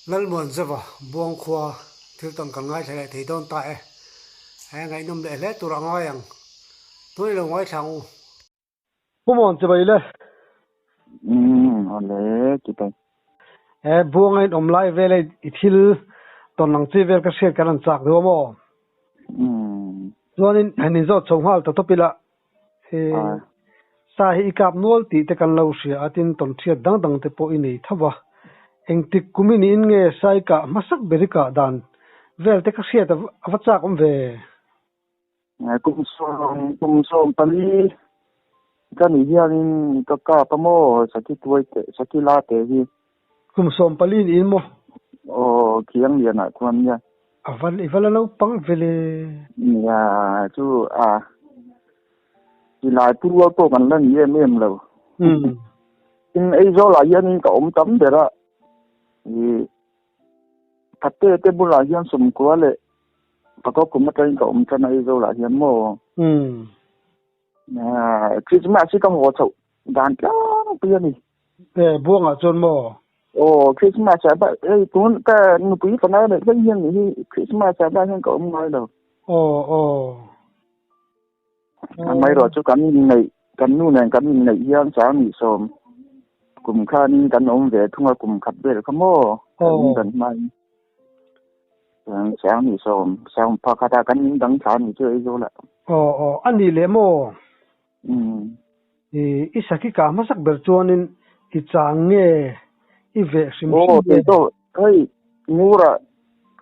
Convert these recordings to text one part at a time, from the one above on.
Lalmuanzova Buangkhua thil tawn kan ngaithla leh thei dawn ta e. He ngaihnawm leh hle tur a ngai ang. Tun i lo ngaithla ang u. Pu Muan chibai le. Umm awle chibai. He Buanga in awm lai vel a i thil tawn ang chi vel ka hriat kan rawn chak duh a maw? Umm. Chuanin han inzawt chho nghal ta tawp ila. He sa hi i kap nual tih te kan lo hria a, tin tawnhriat dang dang te pawh i nei tho va. Engtik kum i niin nge sa i kah hmasak ber i kah dan vel te ka hriat a va chak awm ve? Kum 14 ka nih hianin ka kap a maw Saki tuai te Saki la te hi. Kum 14 niin maw? Aw Khianglianah khuan nia. A va i va la naupang ve le. Nia chu a silai pu rual pawh kan la ni em em lo. Tin Aizawlah hianin ka awm tam ber a, ih Thate te bulah hian 90 leh pakaw kum atangin ka awm tan a Aizawlah hian maw. Christmas hi ka haw chhoh dan tlangpui a ni. E, Buangah chuan maw? Aw, Christmas ah bak hei tun ka nupui fanau neih thleng hian hi Christmas ah bak hian ka awm ngai lo. Aw, aw. Amaherawhchu kan inneih, kan nu nen kan inneih hian 2010 kum khanin kan awm ve thung a, kum khat vel kha maw? Kan indan hmain. 2010, sang pakhatah kan indang thla a nih chu Aizawl ah. Aw, aw, a nih leh maw? I saki kah hmasak ber chuanin i chang nge i veh hrim hrim nge? Aw kei pawh hei Ngura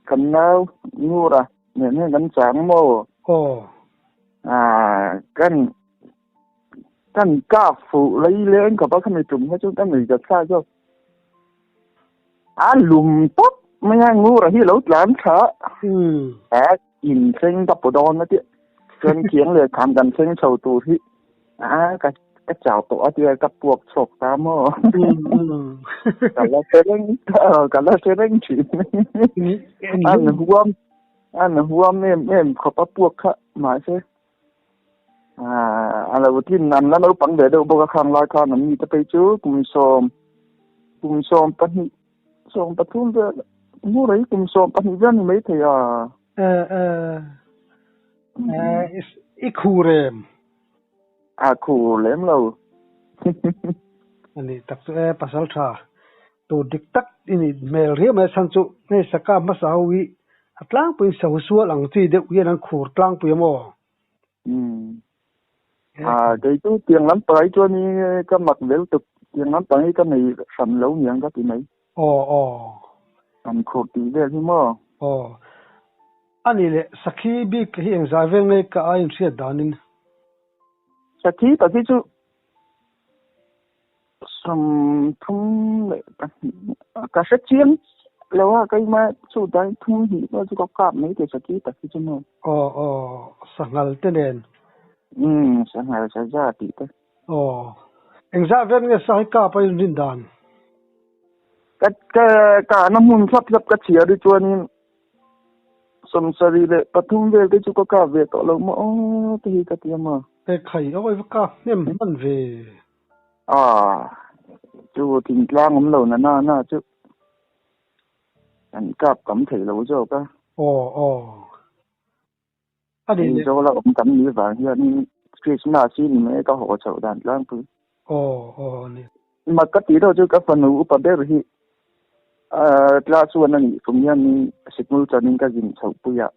kan nau Ngura nen hian kan chang maw? Aw. Kan kan kap fuh lei leng khawp a khami tum kha chu ka nuih zat thlak zawk. A lum tawp mai a Ngura hi lo tlan tha. A in thleng ka pu dawn a tia chuan thiang leh kham kan thleng chho tur hi a ka ka chau tawh a tia ka puak chhuak ta maw ka la hre reng ka la hre reng thin an huam an huam em em khawp a puak kha mahse a lo tlin an la naupang ve deuh bawk a khang lai khan an mi te phei chu kum sawm kum 12 13 vel mu rei kum 12 vel ni mai thei a. I khur em? A khur lem lo. A nih tak chu e pasal tha tur dik tak i nih hmel riau mai a chhan chu hei saka hmasa ho hi a tlangpuiin sahu sual ang chi deuh hian an khur tlangpui a maw? A kei chu tiang lampang hi chuan ka mak vel tuk tiang lampang hi ka nei hran lo niang ka ti mai. Aw aw. Kan khur tih vel hi maw? Aw. A nih leh sakhi bik hi engzai vel nge ka a inhriat danin? Sakhi tak hi chu 32 ka hre chiang lo a keimah chu dai thum hnih pawh chu ka kap mai thei sakhi tak hi chu maw. Aw aw sanghal te nen. Umm sanghal saza tih te. Aw engzah vel nge sa hi kap a inrin dan? Ka ka kahna hmun thlap thlap ka chhiar hi chuanin 73 vel te chu ka kap ve tawh lo maw aw te hi ka ti a maw. He khai aw i va kap hnem hman ve. A chu thingtlang awm lo na na na chu kan kap tam thei lo zawk a. Aw aw. A nih leh. Aizawl a awm tam ni vang hianin Christmas hi ni mai ka haw chhoh dan tlangpui. Aw aw a ni. Mak ka tih deuh chu ka fanu upa ber hi class one a nih kum hianin sikul chanin ka zin chhoh pui a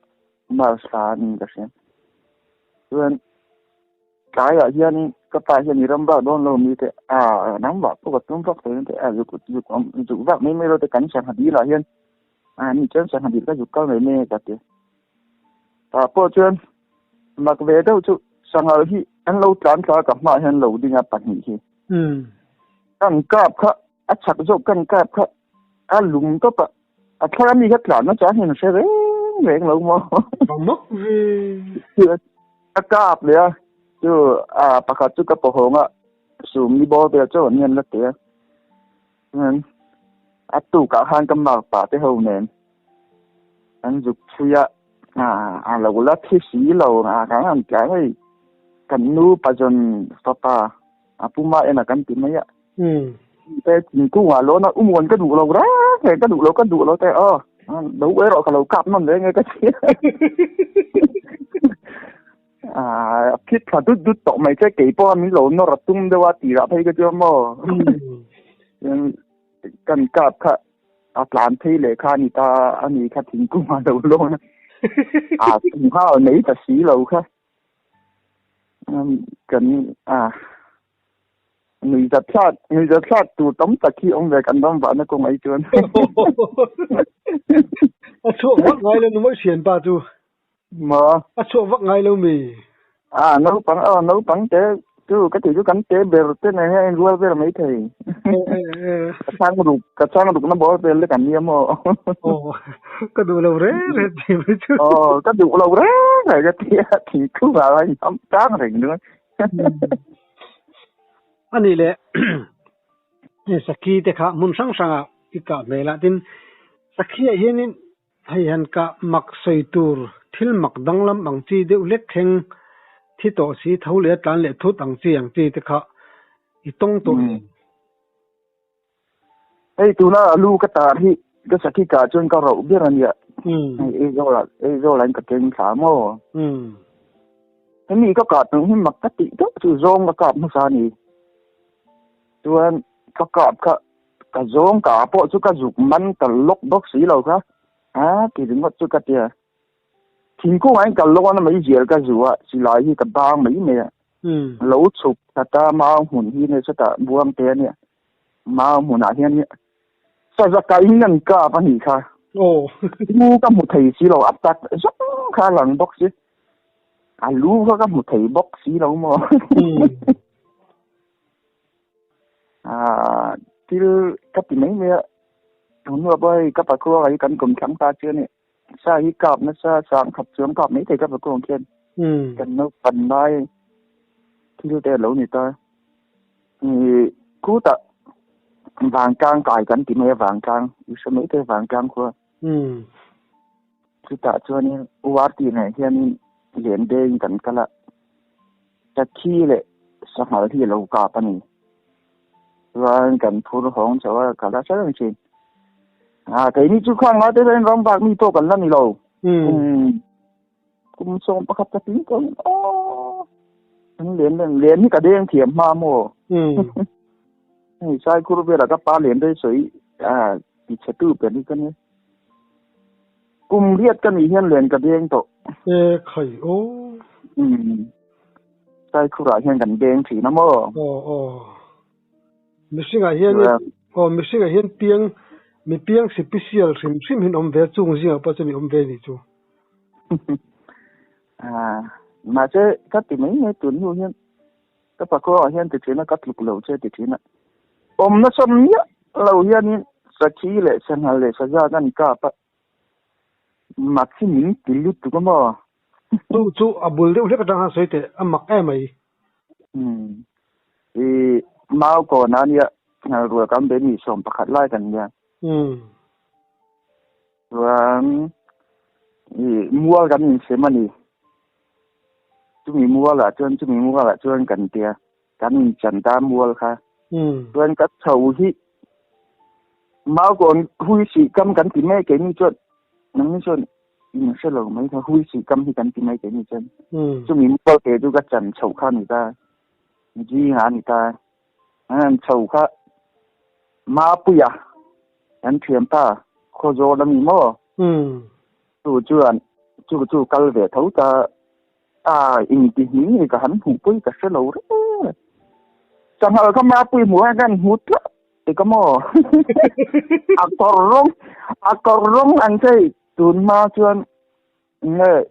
March thla a niin ka hria. Chuan tlaiah hianin ka pa hian i ram vak dawn lo mi te a ram vak pawh ka tum vak thei te a zuk zuk awm zuk vak mai mai lo te kan sangha dil ah hian a ni chuan sangha dil ka zuk kal mai mai a ka ti. Tah pawh chuan mak ve deuh chu sanghal hi an lo tlan thla a ka hmaah hian lo ding a pahnih hi. Kan kap kha a chak zawk kan kap kha a lum tawp a A thar ami kha tlan na chang hian a hre reng reng lo maw. Ka mak ve. A kap leh a, chu a pakhat chu ka pawhawng a, sum ni bawr vel chauh an hian la te a. Chuan a tukah khan ka mark pah te ho nen an zuk chhui a, a lo la thi si lo a khan an tlan hei kan nu pazawn fapa a puma en a kan ti mai a. Te thingkungah lawn a, u muan ka duh lo reng. reng ka duh lo ka duh lo te aw lo erawh ka lo kap nawn ve nge ka ti a phit thla dut dut tawh mai che kei pawh min lo nawr a tum deuh a tirah phei ka chuan maw kan kap kha a tlan phei leh kha a ni ta a ni kha thingkung a lo lawn a a thing nei ta si lo kha kan a Nuihzat thlak nuihzat thlak tur tam tak hi awm ve kan ram vahna kawng ai chuan. A chhuak vak ngai lo numai thianpa chu. Maw? A chhuak vak ngai lo mi? A naupang aw naupang te chu ka tih chu kan te ber te nen hian a inrual vel mai thei. Ka chhang ruk ka chhang rukna bawr vel te kan nia maw? Aw ka duh lo reng reng tih mai chu. Aw ka duh lo reng reng ka ti a thingkung ah a inham tang reng ringawt. A nih leh sakhi te kha hmun hrang hrangah i kah hmel a, tin sakhiah hianin hei han kah mak sawi tur thil mak danglam ang chi deuh hlek thleng thi tawh si tho leh a tlan leh thut ang chi ang chi te kha i tawng tawh em? Hei tuna a lu ka tar hi ka sakhi kah chuan ka rauh ber a nia. Hei Aizawl ah Aizawl ah in ka keng thla maw. Hemi ka kah tum hi mak ka tih deuh chu zawng ka kap hmasa a ni. Chuan ka kap kha ka zawng kah pawh chu ka zuk man ta lawk bawk si lo kha a ti ringawt chu ka tia. Thingkung ah in kal lawk a na mai zial ka zu a silai hi ka bang mai mai a. Lo chhuk ta mau hmun hi nge chutah buang te a nia. Mau hmunah hian saza kaiin an kap a nih kha. Aw. Lu ka hmu thei si lo, a tak zawng kha a lang bawk si. A lu kha ka hmu thei bawk si lo maw. Ah, thil ka ti mai mai a. Tunhnuah pawh hei ka pakhua hi kan kawmthlang ta chu a ni. Sa hi kap nasa sang khat chuang kap mai thei ka pakhua ang khian. Kan naupan lai thil te a lo ni ta. Ih khutah vangtlang kai kan ti mai a vangtlang i hre mai thei vangtlang khua. Chutah chuanin URT nen hianin lian deuhin kan kal a, Sakhi leh Sanghal hi a lo kap a ni. Chuan kan phur hawng chauh a ka la hre reng thin. Ah keini chu khang lai te hian ram vak mi pawh kan la ni lo. Kum sawm pakhat ka tling tawh in aw an lian len lian hi ka deng thiam hma maw hei sai khur velah ka pa lian deuh sawi a ti chhe tu ber hi ka nia kum riat ka nih hian lian ka deng tawh e khai aw sai khurah hian kan deng thin a maw aw aw Mihringah hian aw mihringah hian piang mi piang sipisial hrim hrim hi an awm ve a, chung zingah pawh chuan i awm ve a nih chu. Ah, mahse ka ti mai mai tun hnu hian ka pakawah hian ti thin a, ka tluk lo che ti thin a. Awm nasa miah lo hianin sakhi leh sanghal leh saza kan kap a, mak hi min ti lutuk a maw? Chu chu a bul deuh hlek atang khan sawi teh, a mak em mai. Umm i mau kawn a nia rual kan be ni sawm pakhat lai kan nia. Umm. Chuan i mual kan insem a ni. Chumi mualah chuan chumi mualah chuan kan tia kan inchan ta mual kha. Umm. Chuan ka chho hi mau kawn hui sih kam kan ti mek keini chuan nangni chuan In hre lo mai kha hui sih kam hi kan ti mai keini chuan. Chumi mual te chu ka chan chhoh kha a ni ta, zingah a ni ta. An chho kha Mapuia kan thianpa Khawzawl a ni maw? Chu chuan chu chu kal ve tho ta a inti hming hi ka han hmuhpui ka hre lo reng. Sanghal kha Mapui hmuh hian ka han hmu tlat Eka maw? A kawr rawng, a kawr rawng ang che tun hma chuan nge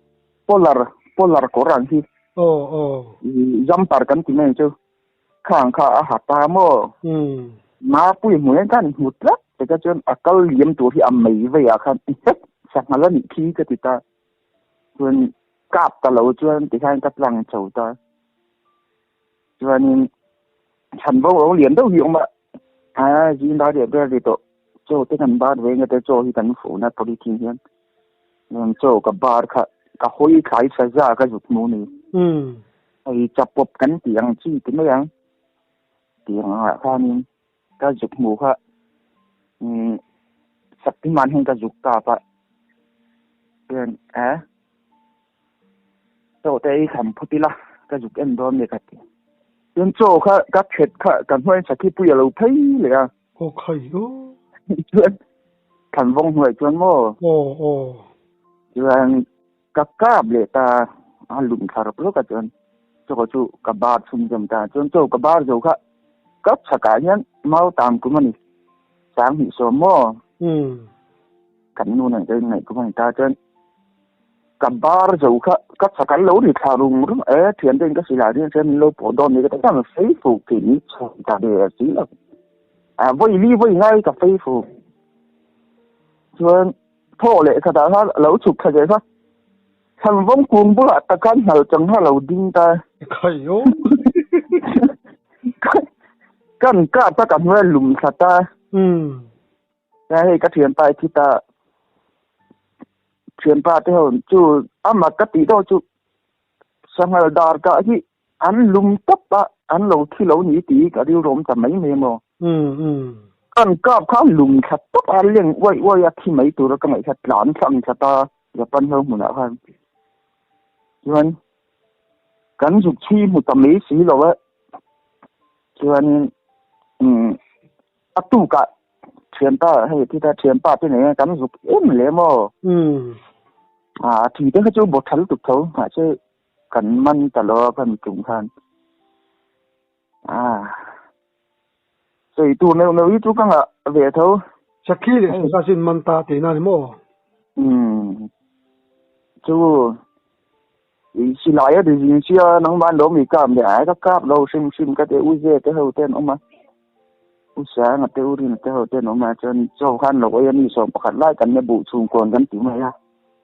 polar, polar kawr ang hi. Aw, aw. Jumper kan ti mai chu. Khang kha a ha ta maw? Mapui hmu hian khan hmu tlat eka chuan a kal liam tur hi a mei vei ah khan sanghal a nih khi ka ti ta. Chuan kap ta lo chuan tikhan ka tlang chho ta. Chuanin chhan bo lo lian deuh hi awm a, a zing dar leh ber ri tawh chaw te kan bar ve nge te chaw hi kan fuhna polythene hian chuan chaw ka bar kha ka hawi thlai tha za ka zuk hmu ni. Hei chapawp kan tih ang chi ti mai ang tih ang ah khanin ka zuk hmu kha. Shaktimaan hian ka zuk kap a chuan a chaw te ei tham phawt ila ka zuk en dawn nia ka ti. Chuan chaw kha ka phet kha ka hnuaiin sakhi pui a lo phei leh a. Aw khai aw. Chuan Thanvawng hnuai chuan maw? Aw aw. Chuan Ka kap leh ta a lum thla rawk rawk a chuan chaw chu ka bar chhunzawm ta chuan chaw ka bar zo kha kap chhakah hian mau tam kum a ni 2000 maw kan nu nen ka inngaih kum a ni ta chuan ka bar zo kha ka chhak an lo ri thla rum rum e thian te in ka silai rin hria min lo pawh dawn ni ka ti chuan fei fuk thei ni chhawm ta ve a si lo a vawi li vawi ngai ka fei fuk chuan. Thaw leh khatah khan a lo chhuk thla ve kha. Thlanvawng kung bulah tak khan hnal chang kha a lo ding ta. Khai aw. Kan kap kha ka hnuai a lum thla ta. Nia hei ka thianpa i thi ta. Thianpa te ho chu ama ka tih deuh chu sanghal dar kah hi An lum tawp a, an lo thi lo ni tih ka rilru awm ta mai mai maw? Kan kap kha lum thla tawp a, leng uaih uaih a thi mai tura ka ngaih kha tlan thla ang thla ta Japan ho hmunah khan. Chuan kan zuk chhui hmu ta mai si lo a, chuanin umm a tukah thianpa hei thi ta thianpa te nei a kan zuk em le maw? A thi te kha chu bawthal tuk tho mahse Kan man ta lo a kan tum khan. Ah. Sawi tur neuh neuh hi chu ka ngah ve tho. Sakhi leh Sasa chu in man ta tihna a ni maw? Umm. Chu i silai a ri zing sia nangmah an lo mi kap leh ai ka kap lo hrim hrim ka ti u ze te ho te an awm a. U Sanga te u Rina te ho te an awm a chuan chaw khan lo ei a ni 11 lai kan ne buh chhungkawn kan ti mai a.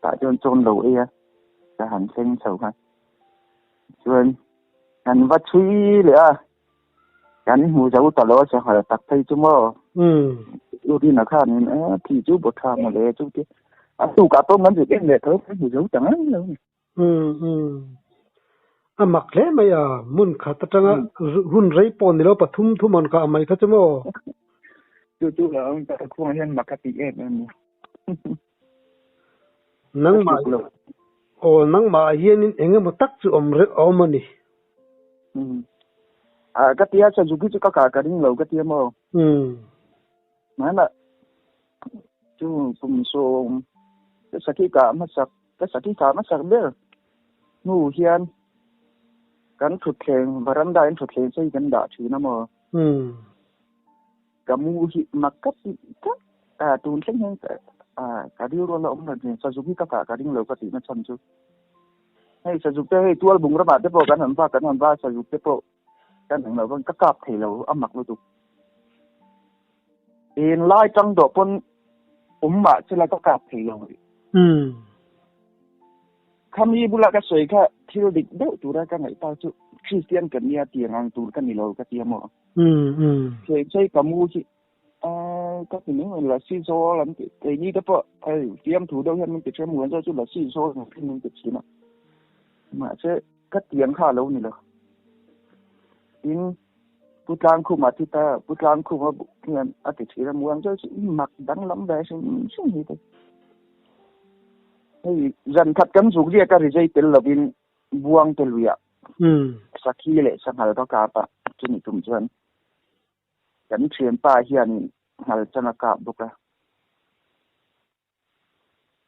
Tah chuan chaw an lo ei a. ka han thleng chho kha chuan kan va chhui leh a kan hmu zo ta lo a sanghal tak phei chu maw urina khanin e thi chu bawt tha maw le chu ti a tukah pawh kan zut em leh tho kan hmu zo ta ngang lo ni. A mak hle mai a hmun khat atanga hun rei pawh ni lo pathum thum an kah mai kha chu maw. Chu chu lo awm ta khuangah hian mak a tih em em ni. Nangmah aw nangmah ah hianin eng emaw tak chu awm reuh a awm a ni. Umm. Ah ka tia Suzuki chu ka kah ka ring lo ka tia maw? Umm. Hmanah chu kum sawm ka sakhi kah hmasak ka sakhi kah hmasak ber hnu hian kan thutthleng varanda in thutthleng sei kan dah thin a maw? Umm. Ka mu hi mak ka ti tlat a, tun thleng hian ka rilru a la awm lo nen Sazuk hi ka kah ka ring lo ka tihna chhan chu hei Sazuk te hei tual bung ramah te pawh kan han va kan han va Sazuk te pawh kan eng lo pawn ka kap thei lo a mak lutuk. Eng lai tang dawh pawn awm mah chela ka kap thei lo. Khami bula ka sawi kha thil dik deuh tura ka ngaih ta chu Kristian ka nia tiang ang tur ka ni lo ka ti a maw? Chei chei ka mu hi ka ti mai mai lasi zawl an ti keini te pawh hei fiamthu deuh hian min ti ṭhem muan zawk chu lasi zawl ang khin min ti ṭhin a mahse ka tiang kha a lo ni lo tin Pu Tlangkhuma thi ta Pu Tlangkhuma hian a ti ṭhin a muang zawk chu i mak danglam ve hrim hrim hi te hei zan khat kan zuk riak a ri zai tel lovin buang te luiah Sakhi leh sanghal ka kap a, chumi tum chuan kan thianpa hianin nghal chang a kap bawk a.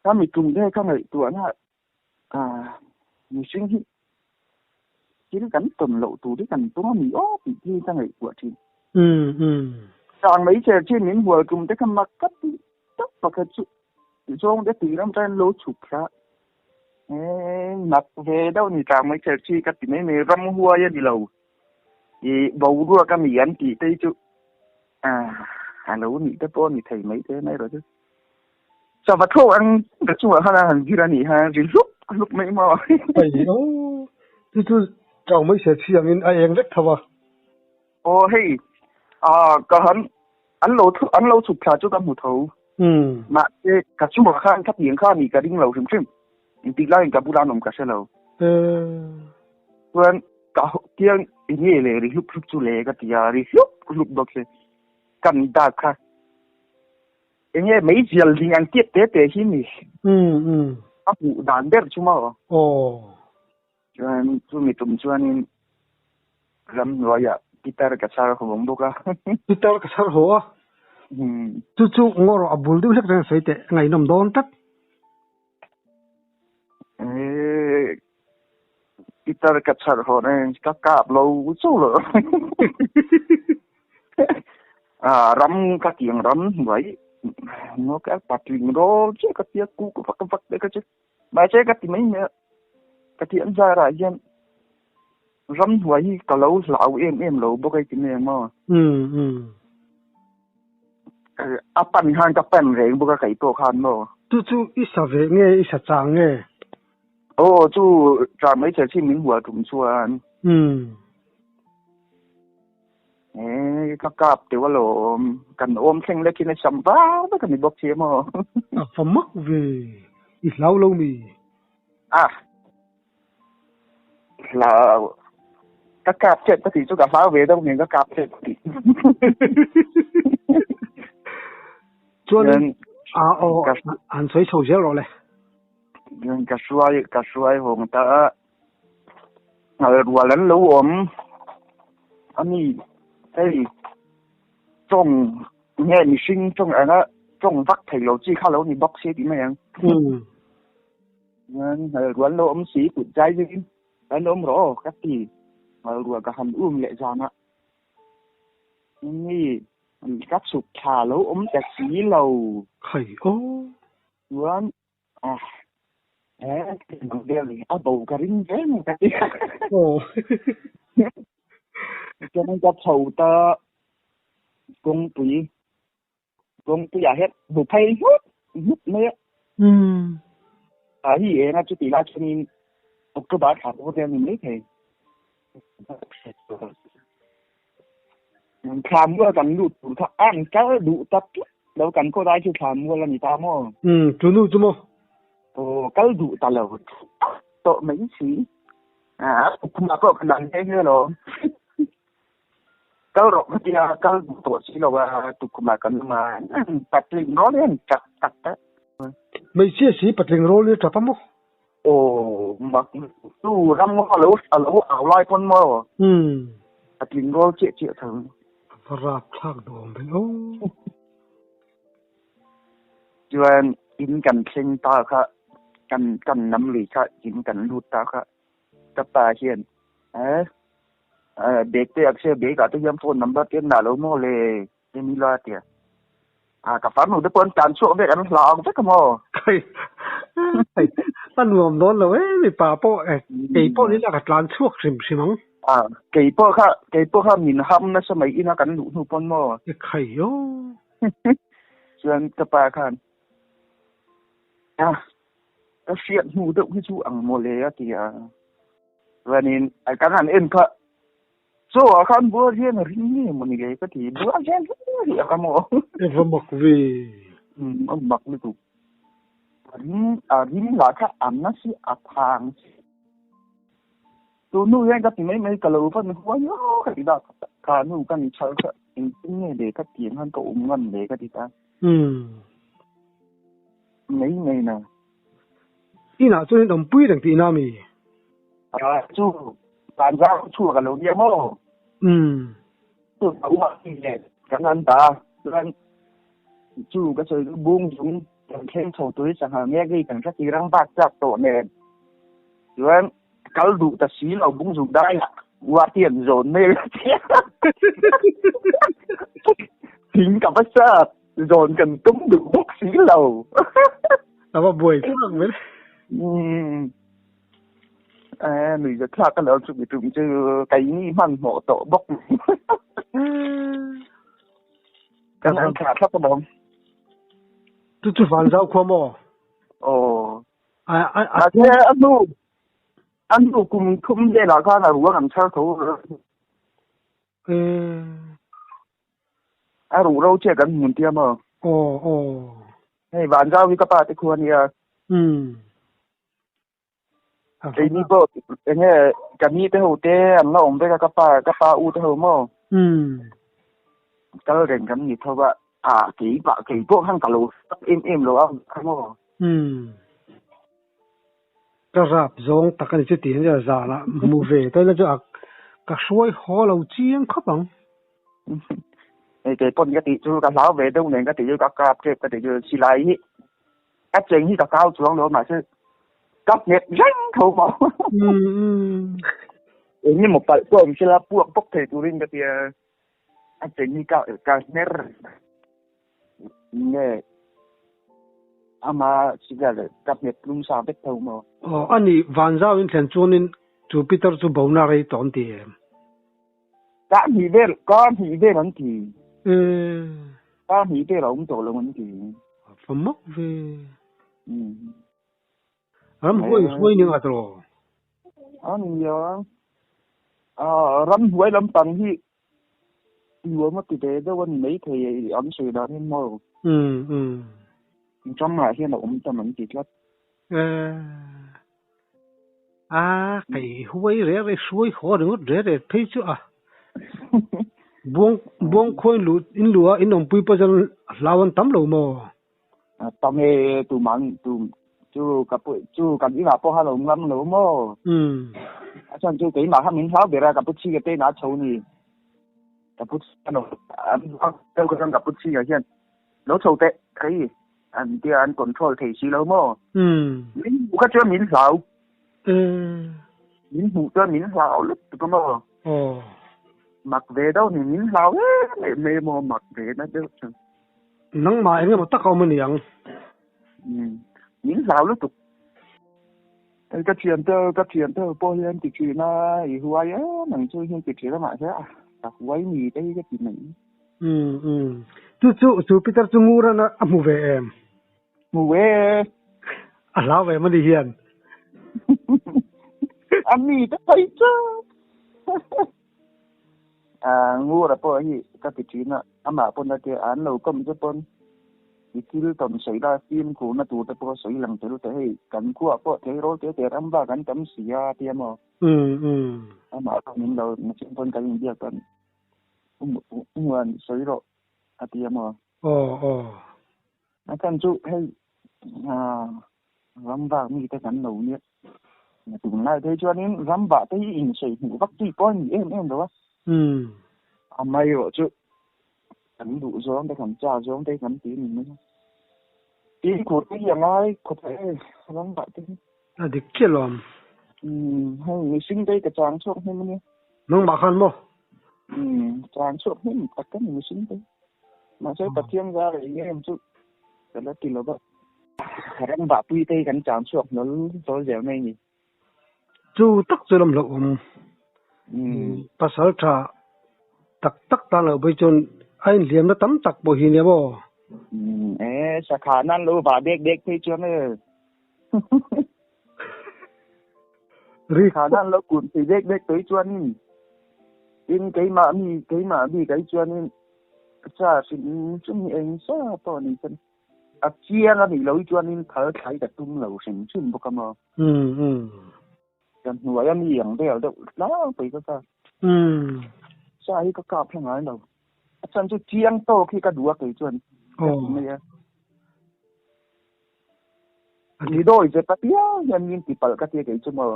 Ka mi tum ve ka ngaihtuahna ah mihring hi thil kan tawn loh tur hi kan tum a ni aw tih hi ka ngaihtuah thin. Chang mai cher chin min hual tum te kha mak ka ti tak pakhat chu zawng te tui ram tan lo chhuk thla Eee mak ve deuh ni tlang mai kher chi ka ti mai mai ramhuai a ni lo ih boruak a mi an tih te hi chu ah a lo nih te pawh a ni thei mai te mai erawh chu sava thlawk ang ka chungah khan a han zir a nih kha ri hlup hlup mai maw. Hei aw chu chu chau mai ser chi angin a eng vek tho a. Aw hei ah ka han an lo an lo chhuk thla chu ka hmu tho. Mahse ka chungah khan ka piang kha a nih ka ring lo hrim hrim. Engtik laiin ka bulah an awm ka hre lo. Chuan ka tiang eng nge le ri hlup hlup chu le ka ti a, ri hlup hlup bawk se kan dak kha. Enge meizial ding ang tiat te te hi ni. Um um. A hmuh dan ber chu maw. Aw. Chuan chumi tum chuanin ramhnuaiah pitar ka chhar haw bawk a. Pitar ka chhar haw a. Um. Chu chu ngaw rawh a bul deuh hlek reng sawi teh ngaihnawm dawn tlat. Eh, pitar ka chhar haw reng ka kap lo chu lo. Ah, ram ka tiang ram hnuai ngaw ka patling rawl che ka tia ku ka vak vak te ka che. Mahse ka ti mai mai a, ka ti an zarah hian ramhnuai hi ka lo hlau em em lo bawk a i ti mai ang maw? Um um. A pan khan ka pan reng bawk a kei pawh khan maw? Chu chu i sa ve nge i sa chang nge? Aw chu ṭah mai che chi min hual tum chuan. Um. Eh, ka kap teuh alawm. Kan awm thleng lekin a sam vak vek a ni bawk si emaw. A va mak ve, i hlau lo mi? Ah, hlau. Ka kap chet ka tih chu ka hlau ve deuh nen ka kap chet ka tih. Chuanin, a aw, han sawi chho zel rawh le. Ka hruai, ka hruai hawng ta a. Rual an lo awm a ni. Hei tawng nge mihring tawng anga tawng vak thei lo chi kha lo ni bawk se tih mai ang. Rual lo awm si kut zai zaiin an awm rawh aw ka ti. Rual ka han um leh zan a. Ni ka chhuk thla lo awm ta si lo. Khai aw. Chuan Ah, eh, vel ni a bo ka ring ve mai ka ti. Aw. Chuan ka chho ta kawngpui, kawngpui ah hian bu phei hmut hmut mai a. Um. A hi eng a chuti lai chuanin October thla pawh vel ni mai thei. Thla mual kan lut tur kha an kal duh ta tlat lo kan khaw lai chu thla mual a ni ta maw? Um, chu nu chu maw? Aw, kal duh ta lo tawh mai si. Ah, khumah pawh ka dang nghe nghe lo. Kal rawh ka tia, kal duh tawh si lo a, tukkhumah kan awm a, patling rawl hian tap tak tak. Hmeichhia si patling rawl hi a tap a maw? Aw, mak chu ram ngaw alo alo au lai pawn maw? Um. A tling rawl chiah chiah tho. A va rap thlak duh awm ve aw. Chuan in kan thleng ta kha kan kan nam lui kha in kan lut ta kha ka pa hian eh bag te ak se bag ah te hian phone number te an dah lo maw le Emi la tia. A ka farnu te pawh an tlan chhuak vek an hlau vek a maw? Kai a nuam dawn lo e mipa pawh e kei pawh nila ka tlan chhuak hrim hrim ang. A kei pawh kha kei pawh kha min ham nasa mai ina kan luh hnu pawn maw? E khai aw. Chuan ka pa khan a ka hriat hnu deuh hi chu ang maw le a ti a. Chuanin kan han en kha Chaw ah khan buar hian a ring nge maw ni le ka ti, buar hian hi a ka maw. E va mak ve. Um a mak lutuk. A ring a ring lah kha a na si a phang si. Tu nu hian ka ti mai mai ka lo van huai aw ka ti dak kha nu ka ni chhal kha engtin nge le ka tiang khan ka um ngam le ka ti ta. Um. Mai mai na. Inah chuan in awmpui reng tihna a mi? A chu van zau chhuak a lo nia maw? Um. Chu ka uah ti leh kan an ta chuan chu ka sawi chu bung zung kan thleng chho tui sangha nge ri kan hre tirang bak chak tawh nen chuan kal duh ta si lo bung zung dai ah uah ti an zawn mai la tia thing ka va sat zawn kan tum duh bawk si lo. A va buai thlak mai. Um. Eh, nui za thlak ka lo chu mi tum chu kai ni hman hmawh tawh bawk. Kan an thla thlap alawm. Chu chu van zau khua maw? Aw. A a a Mahse a hnu a hnu kum thum velah khan a ruang an chhar tho. Eh. A ruh ro chiah kan hmun tia maw? Aw aw. Hei van zau hi ka pa te khua nia. Um. Keini pawh enge ka ni te ho te an la awm vek a ka pa ka pa u te ho maw um kal reng kan ni tho a. A kei pah kei pawh khan ka lo tak em em lo a kha maw. Um. Ka rap zawng tak a ni chuti ania zanah hmu ve ta ila chu a ka hruai haw lo chiang khawp ang. Hei kei pawn ka tih chu ka hlau ve deuh nen ka tih chu ka kap tep ka tih chu silai hi a cheng hi ka kau chuang lo mahse ka nghet reng tho maw. Eng emaw palh pawh awm sela puak bawk thei turin ka tia a cheng hi ka ka hmer nge ama silai leh ka nghet tlum sa vek tho maw. Aw a ni Vanzau in thlen chuanin chu Peter chu bona rei tawh an ti em? Kar hnih vel, kar hnih vel an ti. Kar hnih vel a awm tawh lo an ti. A va mak ve. Ramhuai hruai ning a tawh. A nia. Ramhuai lampang hi nuam a ti ve deuh a ni maithei an sawi dan hi maw. Ramah hian a awm tam an ti tlat. A kei huai reh reh hruai haw ringawt reh reh phei chu a buang buang khawi in luh in luh a in awmpui pawh chuan hlau an tam lo maw? Tam e tumah tum chu ka pu chu kan inah pawh khan a awm ngam lo maw? A chhan chu keimah kha min hlau ber a ka pu chhia te inah a chho ni. Ka pu chhia ka pu chhia hian lo chho teh hei an tia an control thei si lo maw? Min hmuh kha chuan min hlau. Min hmuh chuan min hlau lutuk a maw? Mak ve deuh ni min hlau em em mai maw mak ve na deuh chuan. Nangmah eng emaw tak a awm a ni ang. Min hlau lutuk. Hei ka thian te ka thian te pawh hian ti thin a i huai em ang chu hian ti thin a mahse a ka huai ni te hi ka ti mai. Umm umm. Chu chu chu Peter chu ngur an a hmu ve em? Hmu ve e. A hlau ve em ani hian? A mi te phei chu. A ngur a pawh hi ka ti thin a, amah pawn a tia an lo kawm che pawn i thil tawn sawi la fimkhurna tur te pawh sawi lang tel teh hei kan khuah pawh tleirawl te te ram bak an tam si a tia maw? Umm umm. Amah pawh min lo nachin pawn kan inbiak pawn Umuan sawi rawh a ti a maw? Aw aw. A chan chu hei ram vak mi te kan lo nia. Tunlai phei chuanin ram vah te hi insawi hmuh vak chi pawh a ni em em lo a. A mai erawh chu kan duh zawng te kan chak zawng te kan ti ni mai a. Fimkhur te hi a ngai khawp e ram vah te hi. A dik chiah lawm. Umm hei mihring te hi ka chang chhuak hnem a nia. Nangmah khan maw? Umm chang chhuak hnem tak ka ni mihring te. Mahse Pathian zar eng em chu ka la ti lo va. Ram vahpui te hi kan chang chhuak hlawl hlawl zel mai ni. Chu tak chu lam hlauhawm. Umm pasal tha tak tak tan loh phei chuan a inhliamna tam tak pawh hi nia maw? Umm e sakha nan lo vah dek dek phei chuan e. Ri Khana an lo kun thei dek dek tawh hi chuanin tin keimah mi keimah bik ah hi chuanin sa hrim hrim hi eng sa pawh ni chuan a chiang a nih loh hi chuanin phal thlai ka tum lo hrim hrim bawk a maw. Ka hnuai a mi ang vel deuh tlangpui ka kap. Sa hi ka kap hla ngai lo. A chhan chu chiang tawk hi ka duh a kei chuan ka ti mai a. Ni dawi che ta piang hian min ti palh ka tia kei chu maw.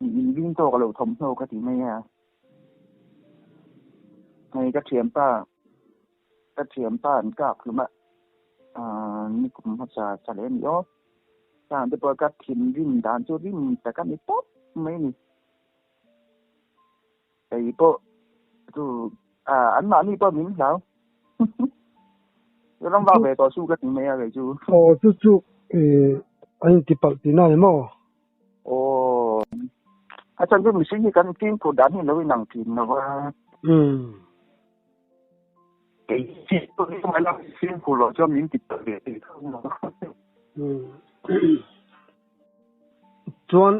In ring tawk lo thawmhnaw ka ti mai a. Hei ka thianpa ka thianpa an kak hlum a ni kum hmasa cha leh a ni aw. Khang te pawh ka thinrim dan chu rim tak a ni tawp mai a ni. Kei pawh chu anmahni pawh min hlau. Ram vak ve tawh chu ka ti mai a kei chu. Aw chu chu an inti palh tihna a ni maw? Aw a chhan chu mihring hi kan fimkhur dan hi lo inang thin lo va. Kei hi fimkhur loh chuan min ti palh ve thei tho lo. Chuan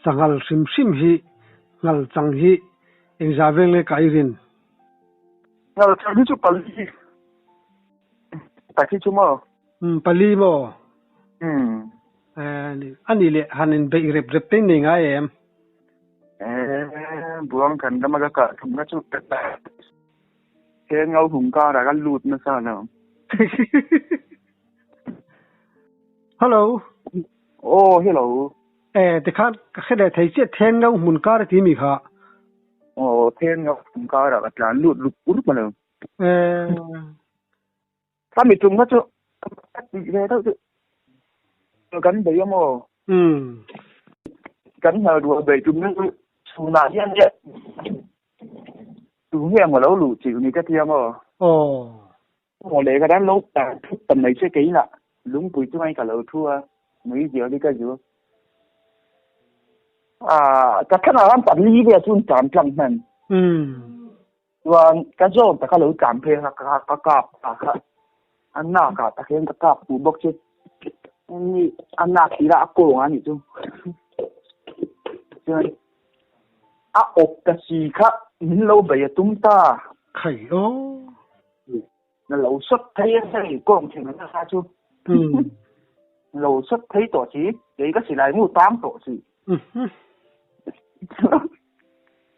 sanghal hrim hrim hi ngal chang hi engzah veng leh ka i rin? Ngal chang hi chu pali tak hi chu maw? Umm pali maw? Umm. A nih leh han inbeih rep rep te nei ngai em? Buang kan rama ka kah thumna chu ka ta. Then ngau hung kara ka lut nasa lo. Hello. Oh, hello. Eh, tikhan ka hre leh thei chiah then ngau hmun kar ti mi kha. Oh, then ngau hmun kara ka tlan lut rup rup lo. Eh. Ka mi tum kha chu ka ti ve deuh chu. Kan bei amaw? Um. Kan hal rual bei tum na chu chhunah hian nge tu nge maw lo luh chilh ni ka ti amaw? Aw. Maw le ka tan lo tan thut ta mai che kei lah lungpui chunga ka lo thu a nui zial hi ka zu. Ah, ka thlanah khan pali vel chu an tlan tlang hman. Um. Chuan ka zawn taka lo tlan phei kha ka kap ta kha a nak ah tak hian ka kap puh bawk chu ni a nak tih lah a kawng a nih chu chuan a awp ta si kha min lo bei a tum ta. Khai aw. Na lo sawt thei a hei kawng thin a kha chu lo sawt thei tawh si kei ka silai mu tang tawh si.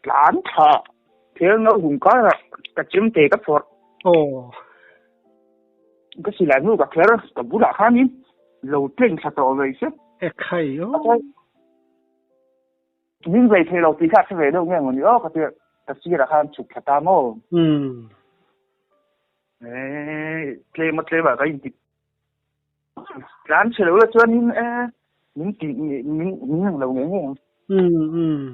Tlan tha thil no hung kar ah ka chim te ka phawrh. Aw. Ka silai mu ka kher ka bulah khanin lo tleng thla tawh ve se. E khai aw. Min vei thei lo tih kha a hre ve deuh nge maw ni aw ka tia ka sirah khan chhuk thla ta maw. Umm. Eh tlem a tlem ah ka inti tlan chhe lo la chuanin eh min ti min min ang lo nge nge ang. Umm umm.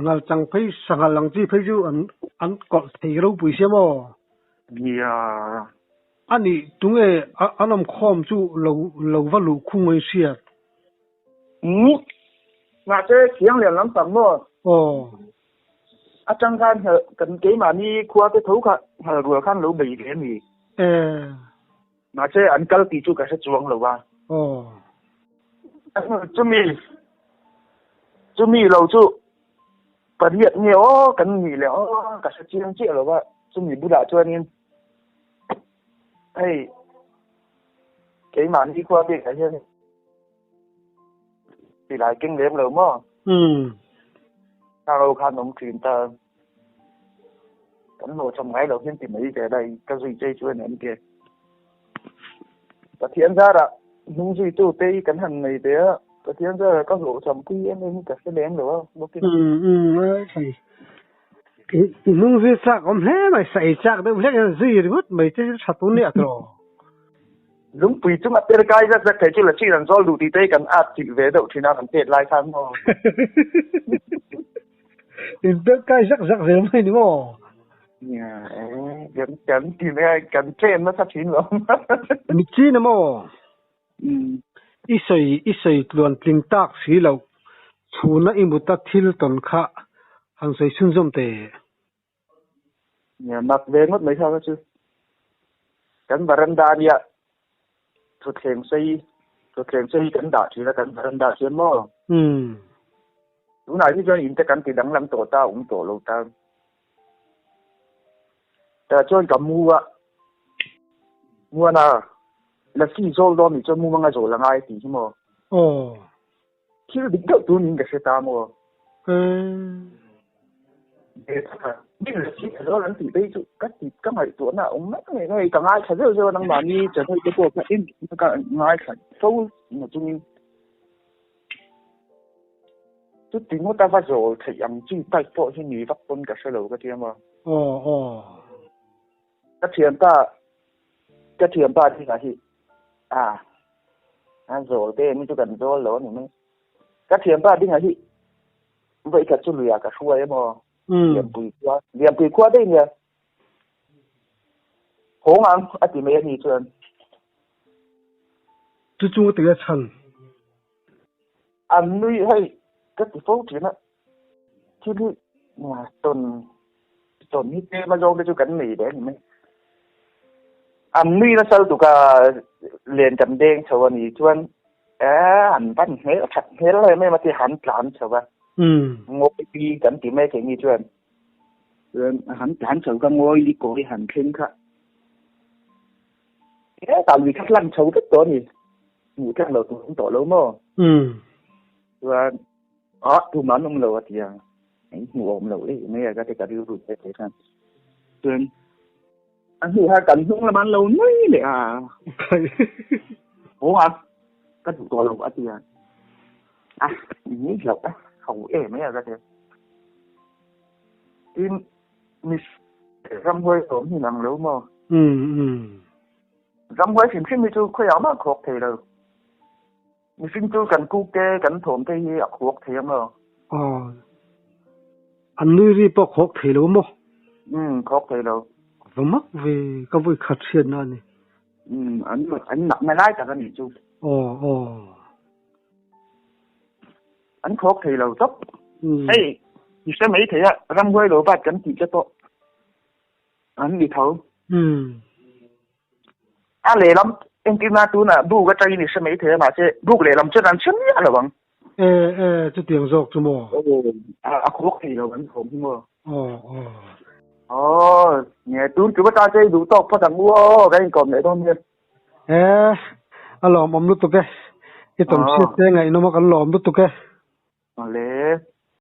Ngal chang phei sanghal ang chi phei chu an an kawlh thei ropui sia maw? Nia. Ani tunge an awm khawm chu lo lo va luh khung mai hriat. Umm. Mahse thiang lian lampang maw? Aw. Atang khan kan keimahni khua te tho kha nghal rual khan lo bei ve a ni. Eh. Mahse an kal tih chu ka hre chuang lo a. Aw. Chumi, chumi lo chu pariat nge aw kan nih leh aw ka hre chiang chiah lo va, chumi bulah chuanin hei keimahni khua bikah hian silai keng lem lo maw? Umm. Hna ro khan awm thin ta. Kan hlawh cham ngai lo hian ti mai ve lai ka zui chei chu a ni an ti. Pathian zarah hnung zuitu te hi kan han nei ve a, Pathian zarah ka hlawh cham pui em em hi ka hre lem lo a bawkin. Umm umm a thei. I hnung zui chak awm hle mai, sa ei chak deuh hlek hian zui ringawt mai te hi tha tun nia tawh. Lungpui chunga per kai zak zak thei chu la chin an zawl duh tih te hi kan at chilh ve deuh thin a kan pet lai khan maw. In per kai zak zak zel mai ni maw? Nia e, kan kan ti mai a, kan tlem nasa thin lo. Mi chin a maw? I sawi i sawi tluan tling tak si loh, chhuna i muta thil tawn kha han sawi chhunzawm teh. Nia, mak ve ngawt mai kha kha chu. Kan varanda nia thutthleng sei thutthleng sei kan dah thin a kan varanda hian maw? Umm. Tunah hi chuan in te kan ti danglam tawh ta awm tawh lo ta. Tah chuan ka mu a, Muana Lasi zawl dawn nih chuan mumanga zawl a ngai tih hi maw? Aw. Thil dik deuh tun in ka hre ta maw? Umm. Min Lasi zawl an tih phei chu ka ti ka ngaihtuahna a awm mai mai mai ka ngaithla zeuh zeuh a nangmahni channel te pawh kha en ka ngaithla fo na chungin. Chuti ngawt a va zawl theih ang chi type pawh hi ni vak pawn ka hre lo ka tia maw. Aw aw. Ka thianpa ka thianpa dingah hi a a zawl te mi chu kan zawl lo a ni mai. Ka thianpa dingah hi vawikhat chu luiah ka hruai a maw. Lianpui khua Lianpui khua daih nia. Hawng ang a ti mai a ni chuan. Chu chu tinge chhan? An nui hei ka ti fo thin a, thil hi tawn tawn hi tlem a zawng te chu kan nei ve a ni mai. An nui nasa lutuk a, len kan deng chho a ni chuan an van hmel that hmel em em a ti han tlan chho a, ngawi pi kan ti mai thei ni chuan. Chuan han tlan chho ka ngawi li kawi han thleng kha. Hetah lui kha lan chho vek tawh a ni. Hmuh tlak lo tur awm tawh lo maw? Umm. Chuan ah tumah an awm lo a ti a. Hmuh awm loh em mai a ka ti ka rilru te te khan. Chuan a hnu kha kan hnung lam an lo nui leh a. Haw a ka duh tawh lo a ti a. A ni hlauh a ho em mai a ka ti. Tin miss ramhuai awm hi nang lo maw? Um um. Ramhuai hrim hrim hi chu khawiah mah khawk thei lo. Mihring chu kan kuk te, kan thawm te hi a khawk thei a maw? Aw. An nui ri pawh khawk thei lo maw? Umm, khawk thei lo. Va mak ve, ka vawi khat hriatna a ni. Umm, an an nakna lai tak a nih chu. Aw, aw. An khawk thei lo tawp. Hei, i hre mai thei a, ramhuai lo bat kan tih te pawh an ni tho. Umm. A lehlam entirna tunah buk atangin i hre mai thei a, mahse buk lehlam chuan an hre miah lo ang. E, e, chutiang zawk chu maw? Aw, a khawk thei lo an thawm hi maw? Aw, aw. Aw, nge tun tum ata che i duh tawk phawt ang u aw, kan inkawm leh dawn nia. E, a lawmawm lutuk e. I tawmchhiat te ngaihnawm a kan lawm lutuk e. Awle.